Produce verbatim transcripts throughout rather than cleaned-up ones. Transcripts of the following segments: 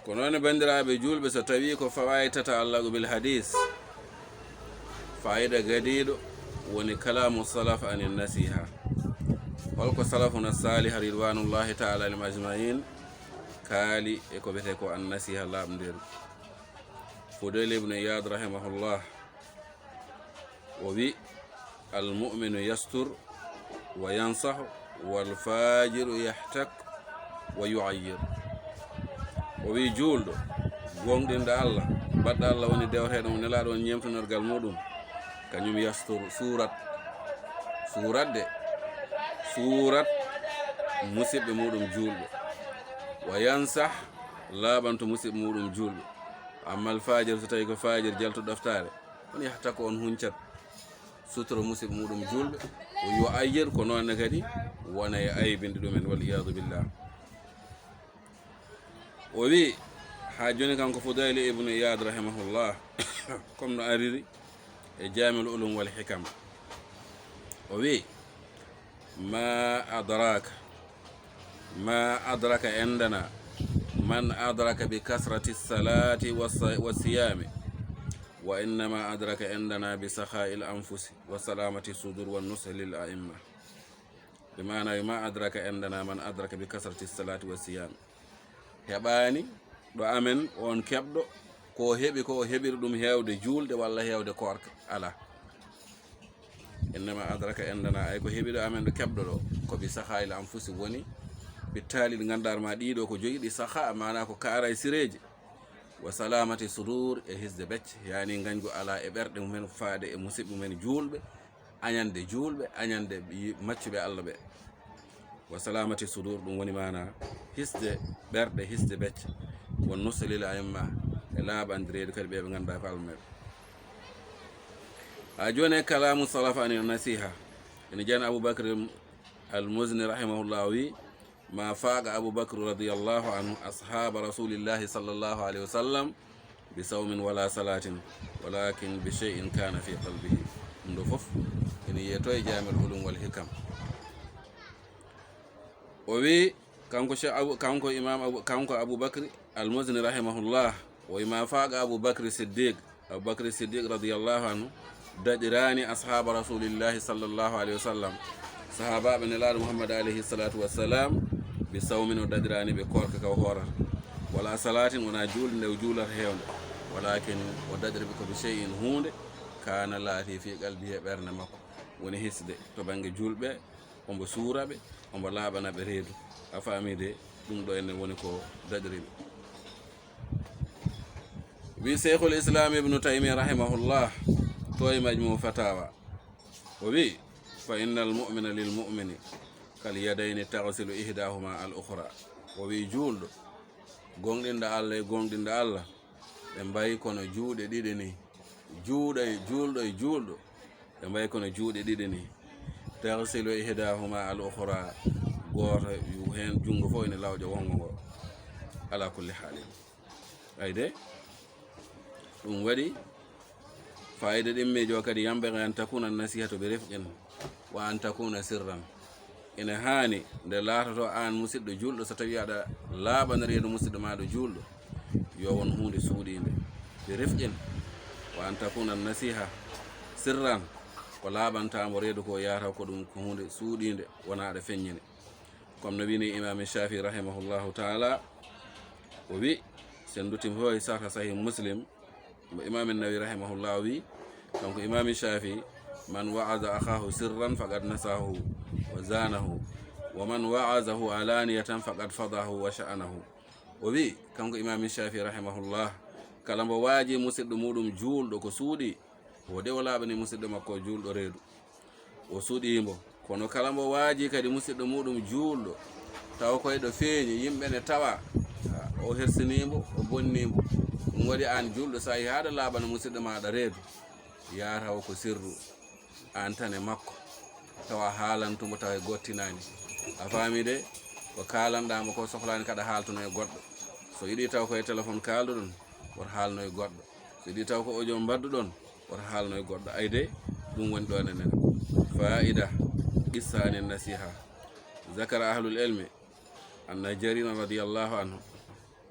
Ko noon, banndiraaɓe juulɓe, so tawii ko fawaid tata'allaqu bil hadis, faayida gadiiɗo woni kalaamu salaf anin nasiha. Holko salafuna salih ridwanullahi ta'ala alayhim ajma'in kaali e ko wiyetee ko an nasiha laaɓndeeri? Fudayl ibn Iyad rahimahullah, o wi, "Al mu'minu yastur wa yansahu, wal fajiru yahtak wa yu'ayyir." O wi, juulɗo, gooŋɗinɗo Allah, baɗɗo Allah woni dewteeɗo mo, nelaaɗo woni ñeemtanorgal muɗum, kañum yastur, suurat, suurat de, suurat musiɓɓe muɗum juulɓe, wa yansah, laaɓanto musiɓɓe muɗum juulɓe. Amma al fajir, so tawi ko fajir jaltuɗo ɗoftaare, on yahta ko on huncat sutoro musiɓɓe muɗum juulɓe, o yu'ayyir, ko noon ne kadi wona e aybinde ɗumen, wal iyadu billah. O wi, haa jooni kanko Fudayl ibn Iyad rahimahullah, comme no ariri e Jami'ul Ulum wal Hikam, o wi, "Ma adraka, ma adraka indana, man adraka bi kasrati salati wa sa-, wa siyami, wa innama adraka indana bi sakha'il anfusi wa salamati sudur wa nushi lil a'imma." Bi maana, "Ma adraka indana man adraka bi kasrati salati wa siyami." Heɓaani ɗo amen on keɓɗo ko heɓi, ko o heɓiri ɗum heewde juulde walla heewde koorka, alaa. Innama adraka indana, ay ko heɓi ɗo amen ɗo keɓɗo ɗo, ko bi sakha'il anfusi, woni pittaali ɗi ngannduɗaa ma ɗiɗo ko jogi ɗi sakha, maana ko kaaray sireeji, wa salamati sudur, e hisde becce, yaani ngañgu alaa e ɓerɗe mumen faade e musiɓɓe mumen juulɓe, añande juulɓe, añande yi-, maccuɓe Allah ɓe. Wa salamati sudur, ɗum woni maana hisde ɓerɗe, hisde becce. Wa nushi lil a'imma, e laaɓandireede kadi ɓe ɓe ngannduɗaa ko almameeɓe. Haa jooni e kalaamu salaf ani nasiha, ene jeyaa Abu Bakr al-Muzni rahimahullah wi, "Ma faqa Abu Bakr radiyallahu anhu ashaba Rasulillahi sallallahu alayhi wa sallam bi sawmin wala salatin, walakin bi shay'in kana fi qalbihi." Ɗum ɗo fof ene yiyetoo e Jami'ul Ulum wal Hikam. O wi, kanko Cheikh Abu, kanko Imam Abu, kanko Abu Bakri al-Muzni rahimahullah, o wi, "Ma faqa Abu Bakri Siddiq." Abu Bakri Siddiq radiyallahu anhu daɗiraani ashaaba Rasulillahi sallallahu alayhi wa sallam, sahaabaaɓe Nelaaɗo Muhammad alayhi salatu wassalam, bi sawmin, o daɗiraani ɓe koorka ka o hoorata. Wala salatin, wona juulde nde o juulata heewde. Walakin, o daɗiri ɓe ko bi shay'in, huunde, kana laati fi qalbihi, e ɓernde makko. Woni hisde to bannge juulɓe, omo suura ɓe, omo laaɓana ɓe reedu. A faami de, ɗum ɗo ene woni ko daɗiri ɓe. Wi Sheikhul Islam Ibnu Taymiya rahimahullah to e Majmu Fatawa, o wi, "Fa innal mu'mina lil mu'mini kal yadayni taghsilu ihdahuma al ukhra." O wi, juulɗo, gooŋɗinɗo Allah e gooŋɗinɗo Allah, ɓe mbayi kono juuɗe ɗiɗi ni. Juuɗo e, juulɗo e juulɗo, ɓe mbayi kono juuɗe ɗiɗi ni. Taghsilu ihdahuma al ukhra, gooto yu-, heen junngo fof ene lawƴa wonngo ngo. Ala kulli haalin. Ay de, ɗum waɗi faayida ɗimmiijo o kadi, "Yanbaghi an takuna nasihatu bi rifqin wa an takuna sirran." Ene haani nde laatoto aan musiɗɗo juulɗo, so tawii aɗa laaɓana reedu musiɗɗo maaɗa juulɗo, yo won huunde suuɗiinde, bi rifqin, wa an takuna nasiha sirran, ko laaɓantaa mo reedu ko, yahata ko ɗum ko huunde suuɗiinde, wona aɗa feññini. Comme no wini Imam Shafi rahimahullahu taala, o wi, sen dutti mo e sarha Sahih Muslim, mo Imam Nawawi rahimahullah wi, kanko Imam Shafi, "Man wa'aza akhahu sirran faqad nasahu wa zanahu, wa man wa'azahu alaniyatan faqad fadahu wa sha'anahu." O wi, kanko Imam Shafi rahimahullah, kala mbo waaji musiɗɗo muɗum juulɗo ko suuɗi, o de o laaɓani musiɗɗo makko juulɗo reedu, o suuɗii mbo. Kono kala mbo waaji kadi musiɗɗo muɗum juulɗo, tawa koy ɗo feeñi, yimɓe ne tawa, o hersinii mbo, o bonnii mbo. Ɗum waɗi aan juulɗo, so a yii haɗa laaɓana musiɗɗo maaɗa reedu, yaa taw ko sirru, aan tan e makko, tawa haalantu mbo, tawa e gottinaani. A faami de, ko kaalanɗaa mbo ko sohlaani kaɗa haaltuno e goɗɗo. So yiɗi taw ko e téléphone kaalduɗon, woto haalno e goɗɗo. So yiɗi taw ko audio mbadduɗon, woto haalno e goɗɗo. Ay de, ɗum woni ɗo enen. Faa'ida, qissa anin nasiha. Zakara ahlul ilmi anna Jariran radiyallahu anhu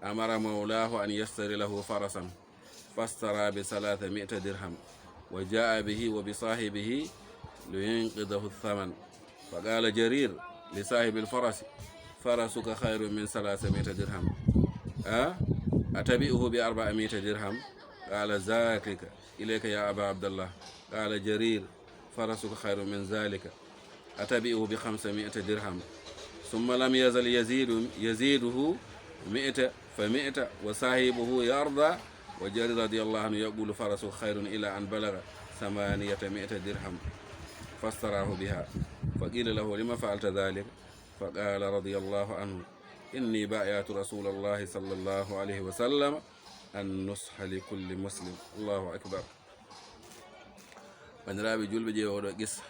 أمر مولاه أن يشتري له فرسا، فاشترى بثلاثمائة درهم، وجاء به وبصاحبه لينقذه الثمن، فقال جرير لصاحب الفرس: فرسك خير من ثلاثمائة درهم، أه؟ أتبيعه بأربعمائة درهم؟ قال: ذاك إليك يا أبا عبد الله. قال جرير: فرسك خير من ذلك، أتبيعه بخمسمائة درهم؟ ثم لم يزل يزيد، يزيده مائة فمائة، وصاحبه يرضى، وجرير رضي الله عنه يقول: فرسك خير، إلى أن بلغ ثمانمائة درهم، فاشتراه بها، فقيل له: لم فعلت ذلك؟ فقال رضي الله عنه: إني بايعت رسول الله صلى الله عليه وسلم النصح لكل مسلم. الله أكبر. Bandiraɓe julɓe, ƴeewa oɗo qissa.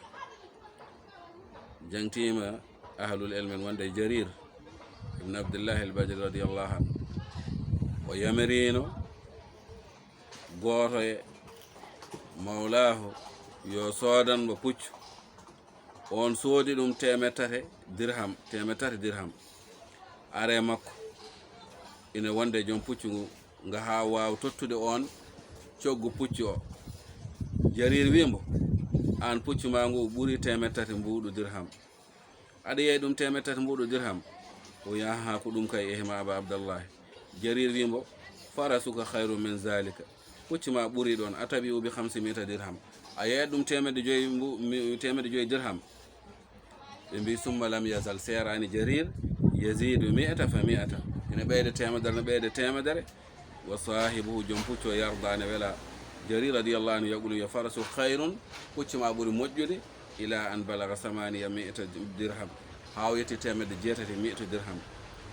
Jangtima ahlul ilmi en wonde Jarir ibn Abdullah al-Bajali radiyallahu anhu. O yamirino gooto e mawlaahu yo soodan mo puccu. On soodi ɗum teemeɗɗe tati dirham, teemeɗɗe tati dirham. Are makko ina wonde joom puccu ngu, nga haa waawa tottude on coggu puccu o. Jarir wi mbo: "Aan puccu ma ngu ɓuri teemeɗɗe tati mbuuɗu dirham. Aɗa yeeyi ɗum teemeɗɗe tati mbuuɗu dirham?" O wi: "Ahaa, ko ɗum kay, ehe ma Aba Abdallahi." Jarir wi mbo: "Farasuka khayru min zalika. Puccu ma ɓuri ɗon, a tabi'u bi khamsi mi'ata dirham. A yeeyat ɗum teemeɗɗe joyi mbu-, mi-, teemeɗɗe joyi dirham." Ɓe mbi: "Summa lam yazal, seeraani Jarir, yazidu mi'ata fa mi'ata. Ina ɓeyda teemedere, ina ɓeyda teemedere. Wa saahibuhu, joom puccu o, yarda, ne wela." Jarir radiyallahu anhu yaqulu yo: "Farasu khayrun, puccu ma ɓuri moƴƴude, ila an balaga samaniya mi'ata dirham." Haa o yetti teemedde jeetati, mi'atu dirham.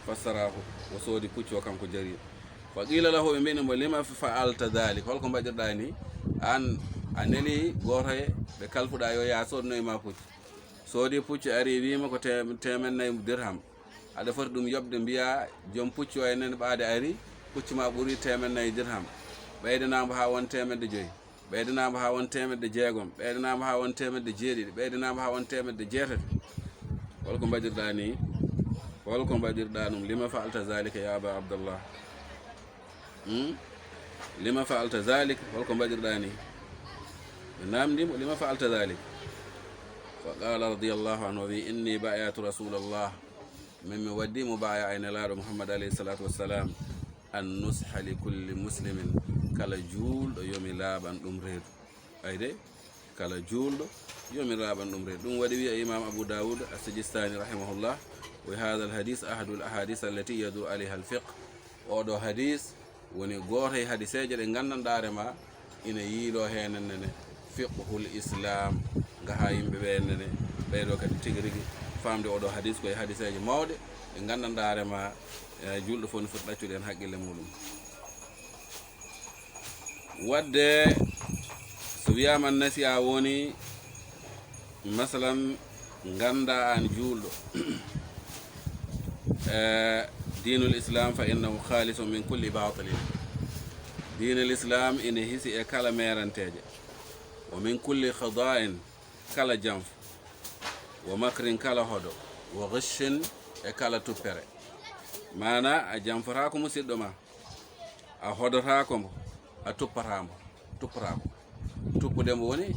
Fasarahu, o soodi puccu o kanko Jarir. Fa qila lahu, ɓe mbini mo: "Lima fa'alta dhalik? Holko mbaɗirɗa ni? An a neli gooto e ɓe kalfuɗa yo yaa soodnoy ma puccu. Soodi puccu, ari, wiima ko te-, teemeɗɗe nayi dirham. Aɗa foti ɗum yoɓde, mbiya joom puccu o e nen ɓaade ari, puccu ma ɓuri teemeɗɗe nayi dirham. Ɓeydanaa mbo haa won teemeɗɗe joyi. Ɓeydanaa mbo haa won teemeɗɗe jeegom. Ɓeydanaa mbo haa won teemeɗɗe jeeɗiɗi. Ɓeydanaa mbo haa won teemeɗɗe jeetati. Holko mbaɗirɗa ni? Holko mbaɗirɗa ɗum? Lima fa'alta zalika ya Aba Abdallah?" Hmm? "Lima fa'alta zalik?" Holko mbaɗirɗa ni? Ɓe namdi mo: "Lima fa'alta zalik?" Fa qala radiyallahu anhu, o wi: "Inni bay'atu Rasulallah." Min mi waddi mo baya e Nelaaɗo Muhammad alayhi salatu wassalam. "An nusha li kulli muslimin." Kala juulɗo yo mi laaɓan ɗum reedu. Ayde, kala juulɗo yo mi laaɓan ɗum reedu. Ɗum waɗi wiya Imam Abu Dawud as-Sijistani rahimahullah, wa hadha al-hadith ahadul ahadith allati yaduru alayha al-fiqh. Oɗo hadis woni gooto e hadiseeje ɗe nganndanɗaare ma ina yiiloo heen nene fiqhul islam, ngaha yimɓe ɓe nene ɓeyɗo kadi tigi rigi faamde oɗo hadis ko e hadiseeje mawɗe ɗe nganndanɗaare ma, e, juulɗo fof no foti ɗaccude heen haqqille muɗum. Wadde so wiyaama nasiha woni, masalan, ngannda aan juulɗo, e, diinul islam fa innahu khalisun min kulli batilin. Diinul islam ina hisi e kala meeranteeje, wa min kulli khada'in, kala janfo, wa makrin, kala hodo, wa ghishin, e kala tuppere. Maana, a janfotaako musiɗɗo ma, a hodotaako mo, a tuppata mo, tuppataa mo. Tuppude mo woni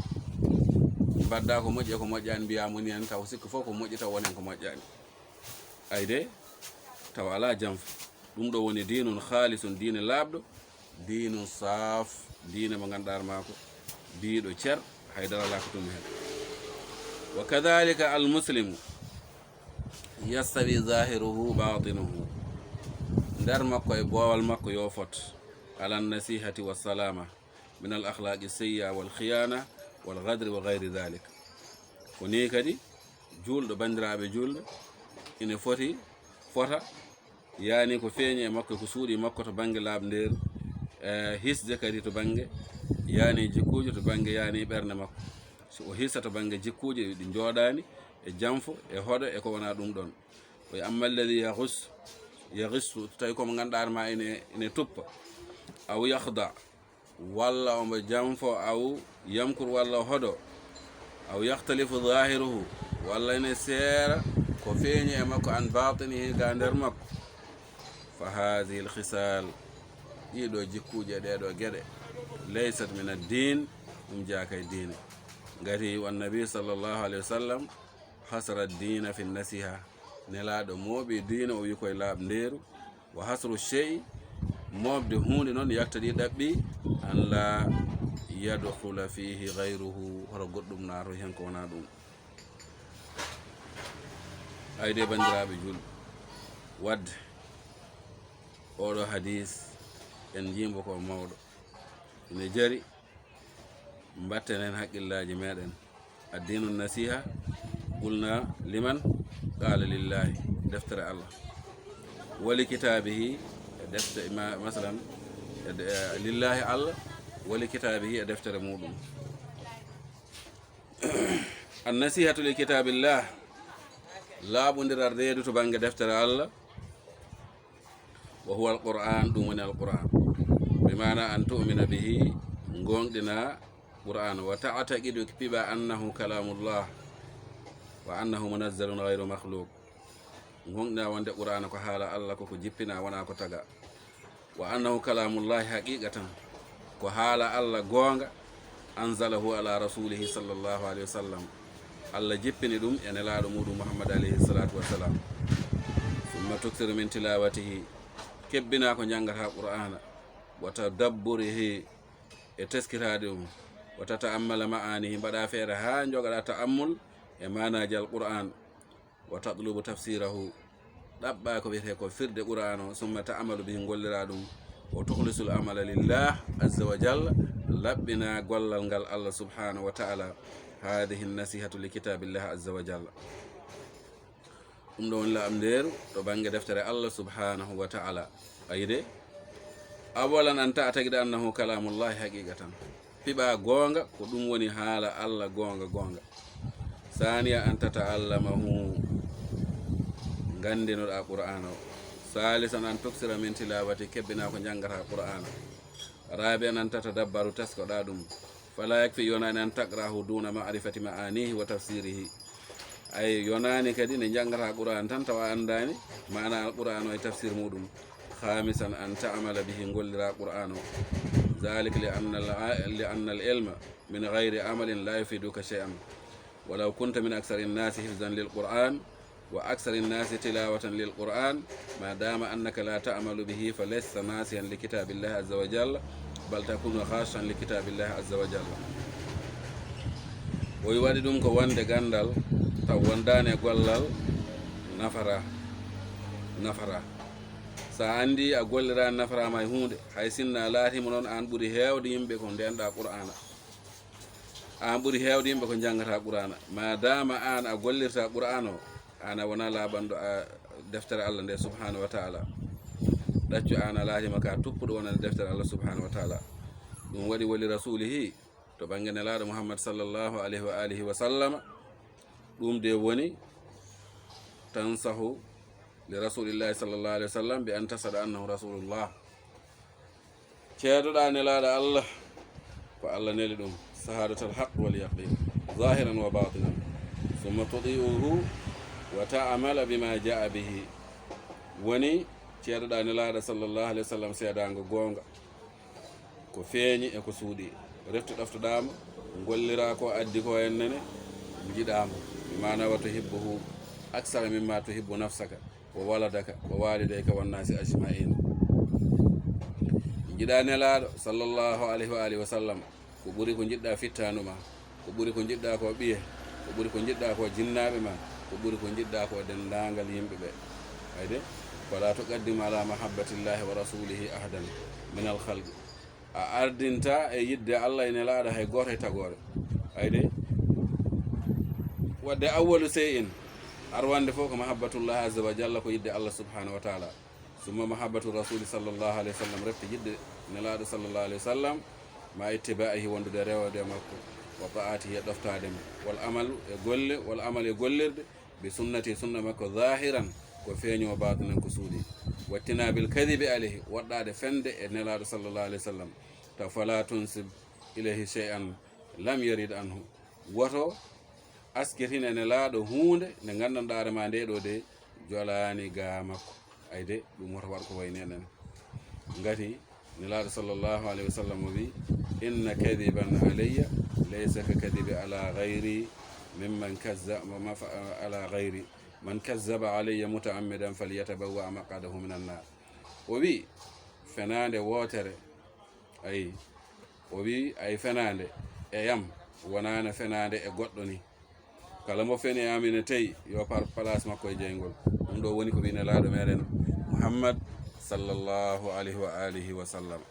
mbaɗda ko moƴƴi e ko moƴƴaani, mbiya mo ni en taw sikki fof ko moƴƴi, taw wonen ko moƴƴaani. Ayde, taw alaa janfo. Ɗum ɗo woni diinun khalisun, diine laaɓɗo, diinun saaf, diine mo ngannduɗaa ma ko biiɗo cer, hay dara alaa ko tumi heen. Wa kadhalika al muslimu yastawi zahiruhu batinuhu. Nder makko e boowal makko yo fot. Alan nasihati wa salama min al akhlaqi sayya wal khiyana wal ghadri wa ghayri dhalik. Ko ni kadi juulɗo, banndiraaɓe juulɓe, ina foti fota, yaani ko feeñi e makko, ko suuɗi makko to bannge laaɓndeeru, e hisde kadi to bannge yaani jikkuuji, to bannge yaani ɓernde makko. So o hisa to bannge jikkuuji ɗi njooɗaani e janfo, e hoɗo, e ko wonaa ɗum ɗoon. Wa amma alladhi yaghus, yaghissu, so tawi ko mo ngannduɗaa ma ene, ene tuppa, aw yakhda, walla omo janfo, aw yamkur, walla hodo, aw yakhtalifu zahiruhu, walla ene seera ko feeñi e makko, an batinihi, ga nder makko, Fa haadihi alkhisaal, ɗiiɗo jikkuuje, ɗeeɗo geɗe, laysat min addiin, ɗum jaaka e diine. Ngati wannabi sallallahu alayhi wa sallam hasara diina fi nasiha. Nelaaɗo mooɓi diina, o wi koye laaɓndeeru. Wa hasru shey, mooɓde huunde noon, yaktadi ɗaɓɓi an laa yadkhula fiihi ghayruhu, hoto goɗɗum naato heen ko wonaa ɗum. Ayde banndiraaɓe julɓe, wadde oɗo hadis en njiimbo ko mawɗo, ene jari mbatten heen haqqillaaji meɗen. Addiinu nasiha, qulna liman? Qaala lillahi, deftere Allah, wali kitaabihi, e defte ma- masalan, e de- e lillahi Allah, wali kitaabihi, e deftere muɗum. An nasihatu li kitaabillah, laaɓondiral reedu to bannge deftere Allah. Wa huwa alquran, ɗum woni alquran. Bi maana an tu'mina bihi, ngoonɗina qur'an, wa ta'taqidu, piɓa, annahu kalamullah, wa annahu munazzalun ghayru makhluq. Ngoonɗina wonde qur'ana ko haala Allah, koko jippina, wona ko taga. Wa annahu kalamullahi haqiqatan, ko haala Allah goonga, anzalahu ala rasulihi sallallahu alayhi wa sallam, Allah jippini ɗum e nelaaɗo muɗum Muhammad alayhi salatu wassalam. Summa tuksiru min tilawatihi, kebbina ko njanngata qur'ana, wa tadabburihi, e teskitaade ɗum, wa tata'ammala ma'anihi, mbaɗa feere haa njogaɗa ta'ammul e maanaaji alqur'an, wa tatlubu tafsirahu, ɗaɓɓa ko wiyetee ko firde qur'an o, summa ta'amalu bihi, ngollira ɗum, wa tukhlisul amala lillah azza wa jalla, laɓɓina gollal ngal Allah subhanahu wa ta'ala. Hadihi nasihatu li kitabillah azza wa jalla. Ɗum ɗo woni laaɓndeeru to bannge deftere Allah subhanahu wa ta'ala. Ayde, awalan an ta'taqida annahu kalamullahi haqiqatan. Piɓa goonga, ko ɗum woni haala Allah goonga goonga. Saaniya an tata'allamahu, nganndinoɗa qur'ana o. Saalisan an tuksira min tilawati, kebbina ko njanngata qur'ana. Rabi'an an tatadabbaru, teskoɗa ɗum. Fala yakfi, yonani, an taqra'ahu duna ma'rifati ma'anihi wa tafsirihi. Ay, yonani kadi nde njanngata qur'an tan tawa a anndaani maana alqur'an o e tafsir muɗum. Khamisan an ta'amala bihi, ngollira qur'an o. Zalika li anna al- li anna al ilma min ghayri amalin la yufiduka shay'an. Walaw kunta min aksari nnasi hifzan lil qur'an wa aksari nnasi tilawatan lil qur'an, ma dama annaka la ta'malu bihi, fa lasta nasihan li kitabillahi azza wa jalla, bal takunu ghashan li kitabillahi azza wa jalla. O wi waɗi ɗum ko wonde ganndal taw wondaani e gollal nafara, nafara. Sa anndi a golliraani nafaraama e huunde, hay sinno a laatiima noon aan ɓuri heewde yimɓe ko ndeenɗa qur'ana. Aan ɓuri heewde yimɓe ko njanngata qur'ana. Ma dama aan a gollirta qur'an o, aan a wona laaɓanɗo a deftere Allah nde subhanahu wa ta'ala. Ɗaccu aan a laatiima ka tuppuɗo wonande deftere Allah subhanahu wa ta'ala. Ɗum waɗi wali rasulihi to bannge nelaaɗo Muhammad sallallahu alayhi wa alihi wa sallama. Ɗum de woni tansahu li rasulillahi sallallahu alayhi wa sallam bi an tashhada annahu rasulullah. Ceedoɗa nelaaɗo Allah ko Allah neli ɗum, sahadatal haqq wal yaqin, zahiran wa batinan. Summa tuti'uhu wa ta'amala bima ja'a bihi. Woni ceedoɗa nelaaɗo sallallahu alayhi wa sallam seedaango goonga, ko feeñi e ko suuɗi. Refti ɗoftoɗa mo, ngollira ko addi ko en nene, njiɗa mo. Bi maana wa tuhibbuhu aksara mimma tuhibbu nafsaka, wa waladaka, wa walidayka, wan nasi ajma'in. Njiɗa nelaaɗo sallallahu alayhi wa alihi wa sallam ko ɓuri ko njiɗɗa fittaandu ma, ko ɓuri ko njiɗɗa ko ɓiye, ko ɓuri ko njiɗɗa ko jinnaaɓe ma, ko ɓuri ko njiɗɗa ko denndaangal yimɓe ɓe. Ayde, fala tuqaddim ala mahabbatillahi wa rasulihi ahadan min al khalqi. A ardinta e yidde Allah e nelaaɗo hay gooto e tagoore. Ayde, wadde awwalu shay'in, arwande fof ko mahabbatullahi azza wa jalla, ko yidde Allah subhanahu wa ta'ala. Summa mahabbatu rasuli sallallahu alayhi wa sallam, refti yidde nelaaɗo sallallahu alayhi wa sallam, ma ittiba'ihi, wondude rewde e makko, wa ta'atihi, e ɗoftaade mo, wal amalu, e golle, wal amalu, e gollirde, bi sunnati, sunna makko, zahiran, ko feeñi, wa batinan, ko suuɗi. Wattinabil kadibi alayhi, woɗɗaade fende e nelaaɗo sallallahu alayhi wa sallam. Ta fala tunsib ilayhi shay'an lam yarid anhu. Woto askitin e nelaaɗo huunde nde nganndanɗaa hoore ma nde ɗo de jolaani ga makko. Ayde ɗum woto waɗ ko wayni enen. Ngati Nelaaɗo sallallahu alayhi wa sallam o wi: "Inna kadiban alayya laysa ka kadibi ala gayri mimman kazza-, ma-, ma-, ala gayri man kazzaba alayya mutaammidan falyatabawwa maqadahu min annar." O wi: "Fenaande wootere, ayi, o wi ay fenaande e yam wonaana fenaande e goɗɗo ni. Kala mo feni e amin e tawi, yo par place makko e jeyngol." Ɗum ɗo woni ko wi Nelaaɗo meɗen Muhammad sallallahu alayhi wa alihi wa sallam.